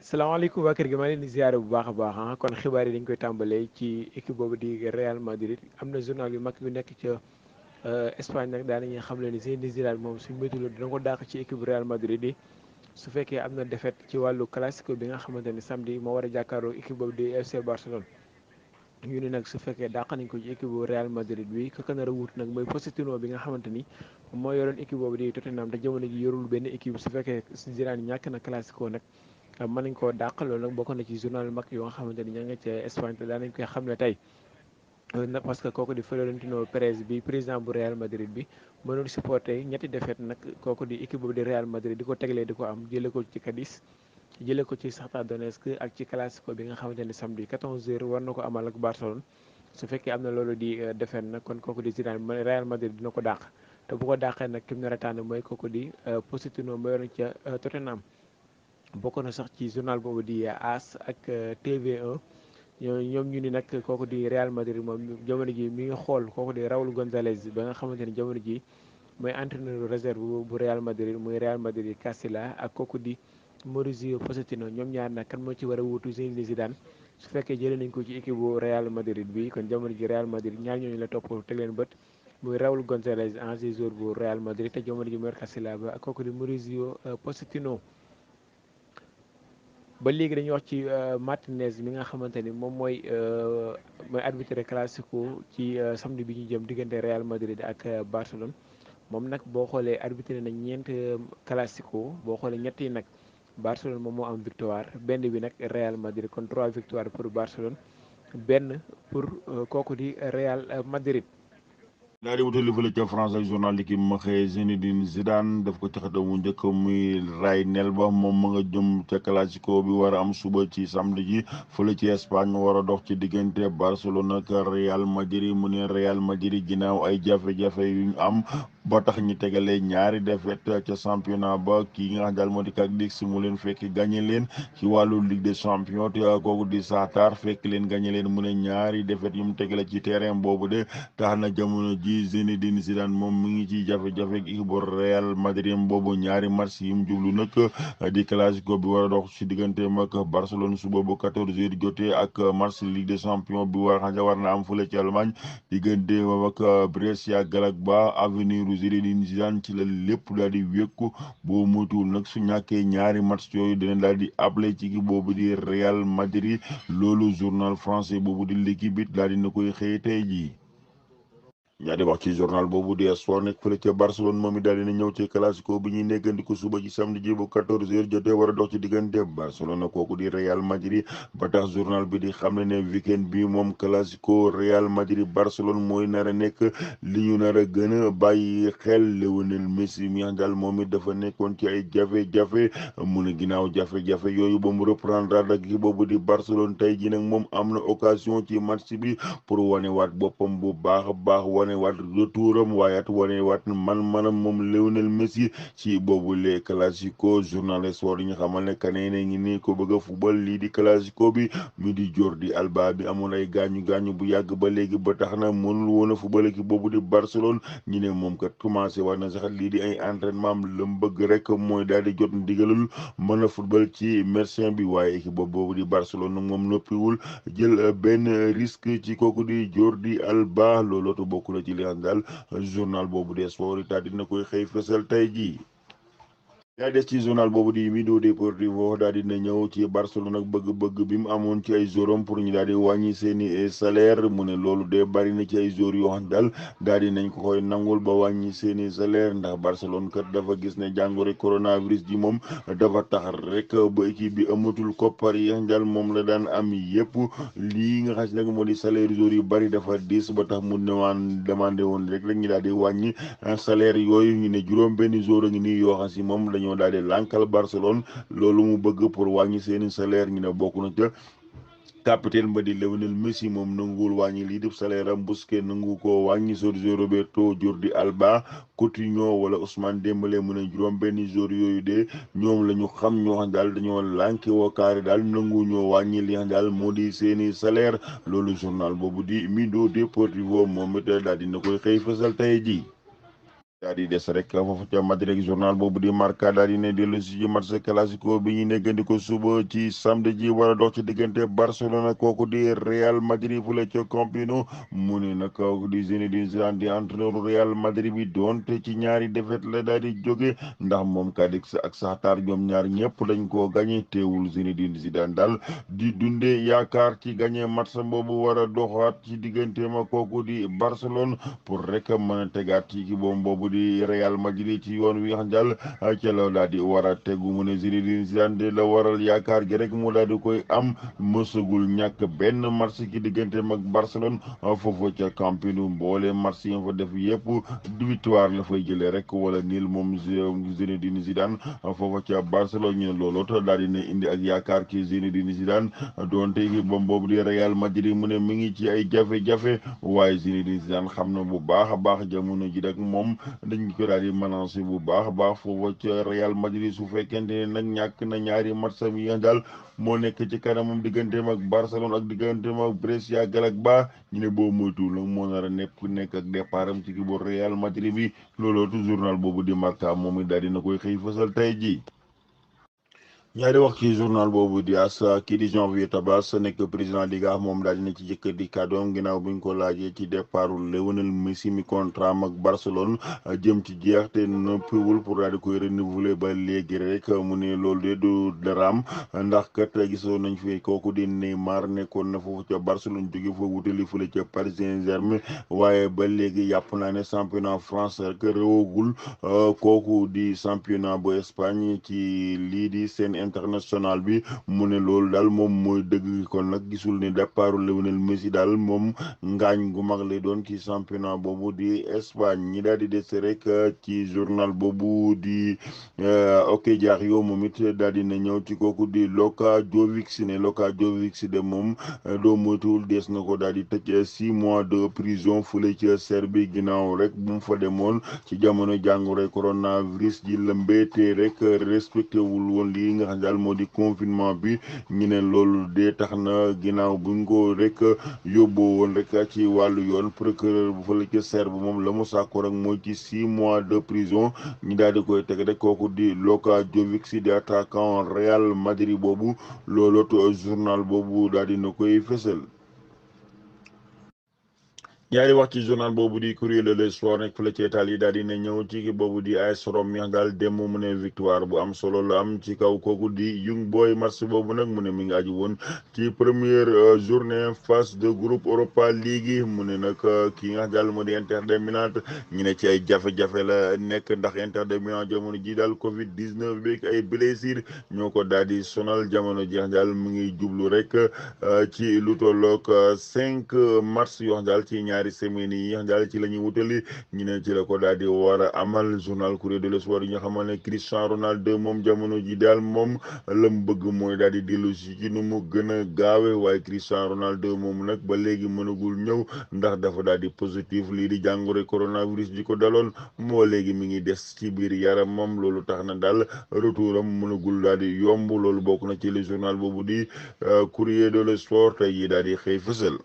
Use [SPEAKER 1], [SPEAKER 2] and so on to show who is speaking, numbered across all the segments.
[SPEAKER 1] salaamaaleykum waa kër gi maa ngi leen di ziare bu baax a baax kon xibaar yi dañ koy tàmbalee ci équipe boobu di Real Madrid am na journal yu mag yu nekk ca Espagne nag daanañuy xam le ni Zinedine Zidane moom suñu métuloo dina ko dàq ci équipe Real Madrid yi su fekkee am na défaite ci wàllu classico bi nga xamante ni samedi moo war a jàkkaarloo équipe boobu di FC Barcelone. ñu ni nag su fekkee dàq nañ ko ci équipe bu Real Madrid bi ka nar a wut nag mooy Pochettino bi nga xamante ni moo yoroon équipe boobu di Tottenham te jamono ji yorul benn équipe su fekkee Zidane ñàkk na classico nag mën nañ koo dàq loolu nag bokk na ci journal mag yoo nga xamante ni ña nga ca Espagne te daan nañ koy xam ne tey parce que kooku di Florentino Perez bi président bu Real Madrid bi mënoon supporter ñetti défaite nag kooku di équipe boobu di Real Madrid di ko teglee di ko am jëlee ko ci Cadiz jëlee ko ci Shakhtar Donetsk ak ci classico bi nga xamante ni samedi 14h war na ko amal ak Barcelone su fekkee am na loolu di défaite nag kon kooku di Zidane Real Madrid dina ko dàq te bu ko dàqee nag ki mu nar a tànn mooy kooku di Pochettino ma yoroon ca Tottenham. bokk na sax ci journal boobu di AS ak TV1 ñoom ñu ni nag kooku di Real Madrid moom jamono ji mi ngi xool kooku di Raúl González ba nga xamante ni jamono ji mooy entraîneur réserve bu Real Madrid muy Real Madrid Castilla ak kooku di Mauricio Pochettino ñoom ñaar nag kan moo ci war a wuutu Zinedine Zidane su fekkee jëlee nañ ko ci équipe bu Real Madrid bi kon jamono ji Real Madrid ñaar ñooñu la topp teg leen bët muy Raúl González ancien joueur bu Real Madrid te jamono ji mooy Castilla ba ak kooku di Mauricio Pochettino. ba léegi dañuy wax ci Martinez mi nga xamante ni moom mooy arbitre classico ci samedi bi ñu jëm diggante Real Madrid ak Barcelone moom nag boo xoolee arbitre na ñeent classico boo xoolee ñett yi nag Barcelone moom moo am victoire benn bi nag Real Madrid kon 3 victoire pour Barcelone benn pour kooku di Real Madrid.
[SPEAKER 2] daal di wutali fële ca France ak journal l'équipe ma xëye Zinedine Zidane daf ko ci xëtam mu njëkk muy ray nel ba moom ma nga jëm ca classico bi war a am suba ci samedi ji fële ci Espagne war a dox ci diggante Barcelone ak Real Madrid mu ne Real Madrid ginnaaw ay jafe-jafe yu ñu am ba tax ñi tegale ñaari défaite ca championnat ba kii nga xam daal moo di Cadix mu leen fekk gagné leen ci wàllu Ligue des Champions te kooku di Shakhtar fekk leen gagné leen mu ne ñaari défaite yu mu tegale ci terrain boobu de tax na jamono ji Zinedine Zidane moom mi ngi ci jafe-jafe ak équipe Real Madrid boobu ñaari match yi mu jublu nag di classico bi war a dox ci digganteem ak Barcelone suba bu 14h jotee ak match Ligue des Champions bi war na am fële ci Allemagne diggante ak Brescia Gladbach avenir Zinedine Zidane ci la lépp daal di wékku boo moytuwul nag su ñàkkee ñaari match yooyu dina daal di able ci équipe boobu di Real Madrid loolu journal français boobu di l'équipe bi daal di na koy xëy tey jii. ñaa di wax ci journal boobu di sport nekk fële ca Barcelone moom it daal dina ñëw ci classico bi ñuy neggandiku suba ci samedi ji bu 14h jotee war a dox ci diggante Barcelone kooku di Real Madrid ba tax journal bi di xam ne weekend bi moom classico Real Madrid Barcelone mooy nar a nekk li ñu nar a gën a bàyyi xel Lionel Messi mi daal moom it dafa nekkoon ci ay jafe-jafe mu ne ginnaaw jafe-jafe yooyu ba mu reprendre ak ki boobu di Barcelone tey ji nag moom am na occasion ci match bi pour wane waat boppam bu baax a baax wane waat retouram waaye at wane waat man-manam moom Lionel Messi ci boobu les classico journal sport yi ñu xamal ne kanee ne ngi nii ko bëgg a football lii di classico bi mi di Jordi Alba bi amoon ay gaañu bu yàgg ba léegi ba tax na mënul woon a football ki boobu di Barcelone ñi ne moom kat commencé war na sax lii di ay entraînement am la mu bëgg rek mooy daal di jot ndigalul mën a football ci médecin bi waaye équipe boobu di Barcelone nag moom noppiwul jël benn risque ci kooku di Jordi Alba loolootu bokk na ci li xam daal journal boobu des sport yi dina koy xëy fësal tey jii. yaa des ci journal boobu di Mundo Deportivo daal dina ñëw ci Barcelone ak bëgg-bëgg bi mu amoon ci ay jouram pour ñu daal di wàññi seeni salaire mu ne loolu de bari na ci ay joueurs yoo xam daal di nañ ko koy nangul ba wàññi seeni salaire ndax Barcelone kat dafa gis ne jàngoro coronavirus ji moom dafa tax rek ba équipe bi amatul koppar yi daal moom la daan am yëpp lii nga xam nag moo di salaire joueurs yu bari dafa diis ba tax mu demandé woon rek ñu daal di wàññi salaire yooyu ñu ne juróom benn joueur a ngi nii yoo xam si moom dañoo daal di lànkal Barcelone loolu mu bëgg pour wàññi seeni salaire ñu ne bokk na ca capitaine ba di Lionel Messi moom nanguwul wàññi lii di salaire am Busquets nangu ko wàññi Sergio Roberto Jordi Alba Coutinho wala Ousmane Dembélé mu ne juróom benn joueur yooyu de ñoom la ñu xam ñoo xam daal dañoo lànki wakaari daal nangu ñoo wàññi li xam daal moo di seeni salaire loolu journal boobu di Mundo Deportivo moom it daal dina koy xëy fësal tey ji daal di des rek foofu ca Madrid journal boobu di Marca daal di ne dellu si ci match classico bi ñu nekkandiko suba ci samedi ji war a dox ci diggante Barcelona kooku di Real Madrid fu la ca Camp Nou mu ne nag kooku di Zinedine Zidane di entraîneur Real Madrid bi doonte ci ñaari défaite la daal di jóge ndax moom Cadix ak Shakhtar ñoom ñaar ñëpp dañ koo gagné teewul Zinedine Zidane daal di dundee yaakaar ci gagné match boobu war a doxaat ci diggante ma kooku di Barcelone pour rek mën a tegaat ci boobu di Real Madrid ci yoon wi nga xam daal ca la daal di war a tegu mu ne Zinedine Zidane de la waral yaakaar gi rek mu daal di koy am mësagul ñàkk benn match ci digganteem ak Barcelone foofu ca Camp Nou mboole match yi fa def yëpp victoire la fay jëlee rek wala niil moom Zinedine Zidane foofu ca Barcelone ñu ne looloo daal di ne indi ak yaakaar ki Zinedine Zidane doonte équipe boobu di Real Madrid mu ne mi ngi ci ay jafe-jafe waaye Zinedine Zidane xam na bu baax a baax jamono ji rek moom dañ ko daal di menacé bu baax a baax foofu ca Real Madrid su fekkente ne nag ñàkk na ñaari match yi nga daal moo nekk ci kanamam digganteem ak Barcelone ak digganteem ak Brescia Galacticos ñu ne boo moytuwul nag moo nar a nekk ak départ am ci kii bu Real Madrid bi loolootu journal boobu di Marca moom it daal dina koy xëy fësal tey jii. ñaari wax ci journal boobu di as kii di Janvier Tebas nekk président Liga moom daal dina ci jëkk di kàddoom ginnaaw buñ ko laajee ci départu Lionel Messi mi contrat am ak Barcelone jëm ci jeex te noppiwul pour daal di koy renouveler ba léegi rek mu ne loolu de du daraam ndax kat gisoon nañ fi kooku di Neymar nekkoon na foofu ca Barcelone jóge fa wutali fële ca Paris Saint-Germain waaye ba léegi yàpp naa ne championnat France rek réewagul kooku di championnat bu Espagne ci lii di seen international bi mu ne loolu daal moom mooy dëgg kon nag gisul ne départu Lionel Messi daal moom ngaañ gu mag lay doon ci championnat boobu di Espagne ñi daal di des rek ci journal boobu di OK Diario moom it daal di na ñëw ci kooku di Luka Jovic ne Luka Jovic de moom doo moytuwul dees na ko daal di tëj 6 mois de prison fële ca Serbie ginnaaw rek bu mu fa demoon ci jamono jàngoro coronavirus ji lëmbee te rek respecté wul woon lii nga xam daal moo di confinement bi ñu ne loolu de tax na ginnaaw buñ ko rek yóbboo woon rek ci wàllu yoon procureur bu fële ca Serbe moom la mu sàkku rek mooy ci 6 mois de prison ñu daal di koy teg rek kooku di Luka Jovic di attaquant Real Madrid boobu looloo journal boobu daal di na koy fësal. ñaari wax ci journal boobu di Corriere dello Sport nekk fële ci Italie daal di ne ñëw ci boobu di AS Rome mi daal démb mu ne victoire bu am solo la am ci kaw kooku di Young Boys match boobu nag mu ne mi ngi aju woon ci première journée phase de groupe Europa League mu ne nag kii nga daal moo di Inter de Milan ñu ne ci ay jafe-jafe la nekk ndax Inter de Milan jamono ji daal Covid 19 bi ay blessure ñoo ko daal di sonal jamono ji daal mu ngi jublu rek ci lu tolloog 5 match yoo daal ci ñaari semaines yi daal ci la ñuy wutali ñu ne ci la ko daal di war a amal journal Corriere dello Sport yi nga xamal ne Cristiano Ronaldo moom jamono ji daal moom lam bëgg mooy daal di dellu si ci nu mu gën a gaawe waaye Cristiano Ronaldo moom nag ba léegi mënagul ñëw ndax dafa daal di positif lii di jàngoro coronavirus ji ko daloon moo léegi mi ngi des ci biir yaram moom loolu tax na daal retouram mënagul daal di yomb loolu bokk na ci le journal boobu di Corriere dello Sport tey yi daal di xëy fësal.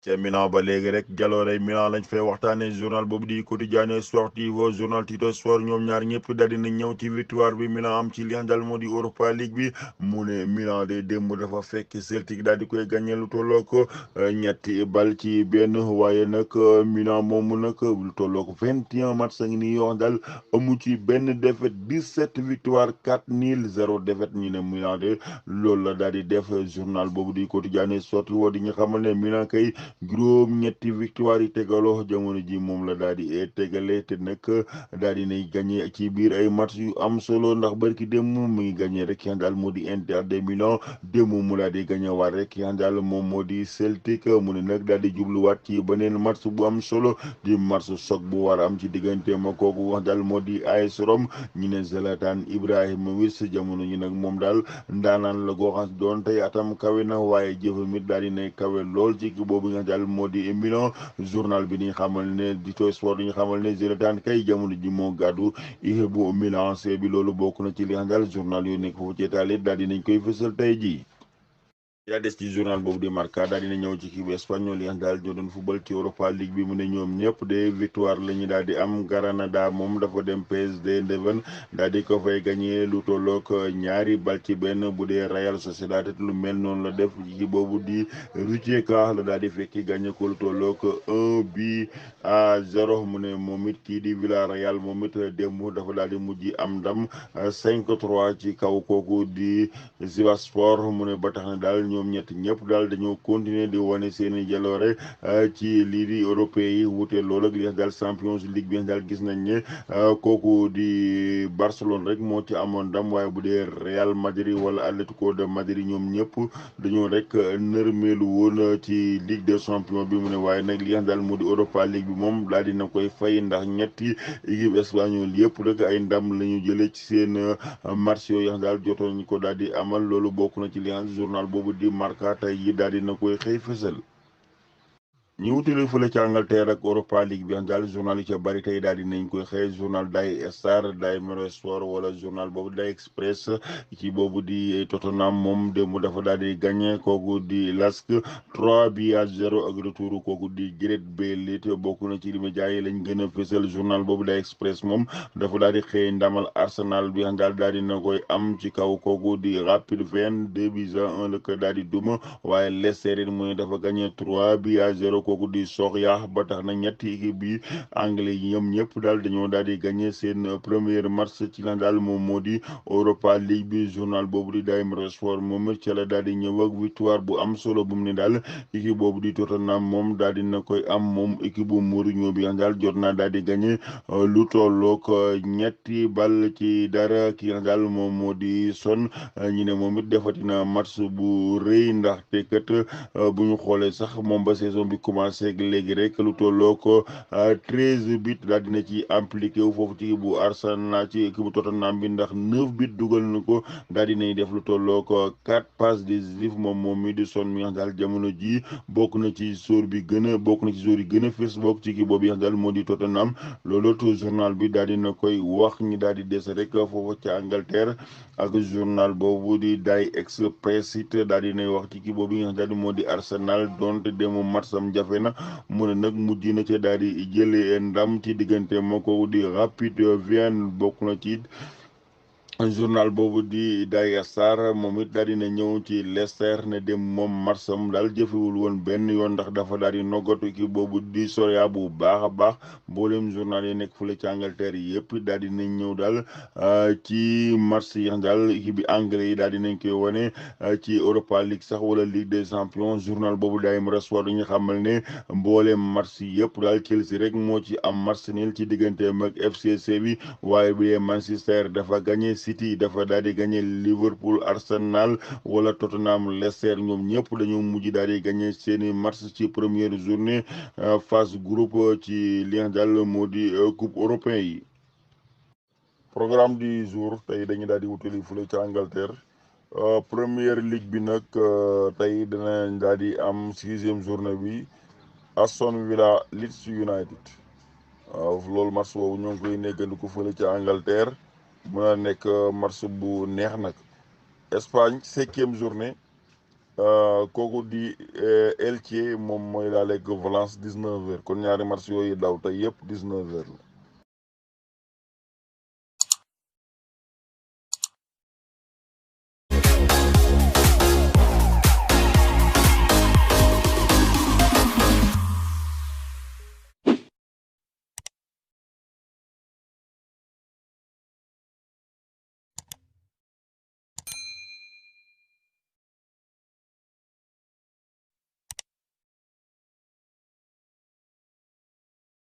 [SPEAKER 2] ca Milan ba léegi rek jaloore Milan lañ fay waxtaane journal boobu di Quotidiano Sportivo journal Tutto Sport ñoom ñaar ñëpp daal dina ñëw ci victoire bi Milan am ci li nga xam moo di Europa League bi mu ne Milan de démb dafa fekk Celtic daal di koy gagné lu tolloo ko ñetti bal ci benn waaye nag Milan moomu nag lu tolloo ko 21 match ngi nii yoo xam daal amu ci benn défaite 17 victoire 4 nul 0 défaite ñu ne Milan de loolu la daal di def journal boobu di Quotidiano Sportivo di ñu xamal ne Milan kay juróom ñetti victoire yi tegaloo jamono ji moom la daal di tegale te nag daal di nay gagné ci biir ay match yu am solo ndax barki démb mu ngi gagné rek yan daal moo di Inter de Milan démb mu daal di gagné waat rek yan daal moom moo di Celtic mu ne nag daal di jubluwaat ci beneen match bu am solo di match choc bu war a am ci diggante ma kooku wax daal moo di AS Rome ñu ne Zlatan Ibrahimovic jamono ñi nag moom daal ndaanaan la goo xam doon tey atam kawe na waaye jëfamit daal di nay kawe lool ci boobu daal moo di Milan journal bi ni xamal ne di Tutto Sport yi xamal ne Zlatan kay jamono ji moo gàddu équipe bu Milan bi loolu bokk na ci li daal journal yu nekk foofu ci Italie daal di nañ koy fësal tey jii. yaa des ci journal boobu di Marca daal dina ñëw ci kii bu espagnol yi daal ñoo doon football ci Europa League bi mu ne ñoom ñëpp de victoire la ñu daal di am. Granada moom dafa dem PSG Eindhoven daal di ko fay gagné lu tollook ñaari bal ci benn. bu dee Real Sociedad lu mel noonu la def ci boobu di Rijeka la daal di fekki gagné ko lu tollook 1-0 mu ne moom it kii di Villarreal moom it démb dafa daal di mujj am ndam 5-3 ci kaw kooku di Sivasspor mu ne ba tax na daal ñoom ñett ñëpp daal dañoo continuer di wane seeni jaloore ci lii di européen yi wute loolu ak li daal Champions League bi daal gis nañ ne kooku di Barcelone rek moo ci amoon ndam waaye bu dee Real Madrid wala Atlético de Madrid ñoom ñëpp dañoo rek nërmeelu woon ci Ligue des Champions bi mu ne waaye nag li daal moo di Europa League bi moom daal dina koy fay ndax ñetti équipe espagnole yëpp rek ay ndam la ñu jëlee ci seen match yooyu daal jotoon ñu ko daal di amal loolu bokk na ci li journal boobu di Marca tey yi daal dina koy xëy fësal. ñu wutale fële ca Angleterre ak Europa League bi daal journal yi ca bari tey daal di nañ koy xëy journal Day Star Day Mirror Sport wala journal boobu Day Express ci boobu di Tottenham moom démb dafa daal di gagné kooku di Lask 3-0 ak retour kooku di Gareth Bale it bokk na ci média yi lañ gën a fësal. journal boobu Day Express moom dafa daal di xëy ndamal Arsenal bi daal di na koy am ci kaw kooku di Rapid Wien 2-1 la ko daal di duma waaye Leicester it mooy dafa gagné 3-0. kooku di Soxya ba tax na ñetti équipe bi anglais yi ñoom ñëpp daal dañoo daal di gagné seen première match ci la daal moom moo di Europa League bi. journal boobu di Day Mirror Sport moom ca la daal di ñëw ak victoire bu am solo bu mu ne daal équipe boobu di Tottenham moom daal di na koy am moom équipe bu Mourinho bi daal jot naa daal di gagné lu tollook ñetti bal ci dara ki nga daal moom moo di Son ñu ne moom it defatina match bu rëy ndaxte kat bu ñu xoolee sax moom ba saison bi commencé ak léegi rek lu tolloo ko 13 buts daal dina ci impliqué wu foofu ci bu Arsenal ci équipe bu Tottenham bi ndax 9 buts dugal na ko daal dinay def lu tolloo ko 4 passes décisives moom mi di Son mi nga daal jamono ji bokk na ci joueur yi gën a fës bokk ci kii boobu yi daal moo di Tottenham. loolu journal bi daal dina koy wax ñi daal di des rek foofu ci Angleterre ak journal boobu di Day Express it daal dinay wax ci kii boobu yi nga daal moo di Arsenal donte demu matsam jafe na mu ne nag mujj na ca daal di jëlee ndam ci diggante moo ko di Rapid Wien bokk na ci journal boobu di Day Star moom it daal dina ñëw ci Leicester ne dem moom marsam daal jëfewul woon benn yoon ndax dafa daal di noggatu ki boobu di Soria bu baax a baax. mboolem journal yi nekk fële ci Angleterre yi yëpp daal dinañ ñëw daal ci match yi daal équipe bi anglais yi daal dinañ koy wane ci Europa League sax wala Ligue des Champions. journal boobu Day Mirror Sport ñu xamal ne mboolem match yi yëpp daal Chelsea rek moo ci am match nul ci digganteem ak FC Séville waaye bu dee Manchester dafa gagné. City dafa daal di gagné Liverpool Arsenal wala Tottenham Leicester ñoom ñëpp dañoo mujj daal di gagné seeni match ci première journée phase groupe ci li nga daal moo di coupe européen yi. programme du jour tey dañu daal di wutali fële ca Angleterre première ligue bi nag tey danañ daal di am 6e journée bi Aston Villa Leeds United waaw loolu match boobu ñoo ngi koy nekkandiku fële ca Angleterre. mën a nekk match bu neex nag. Espagne 5e journée kooku di Elche moom mooy daal ak Valence 19h kon ñaari match yooyu daw tey yëpp 19h la.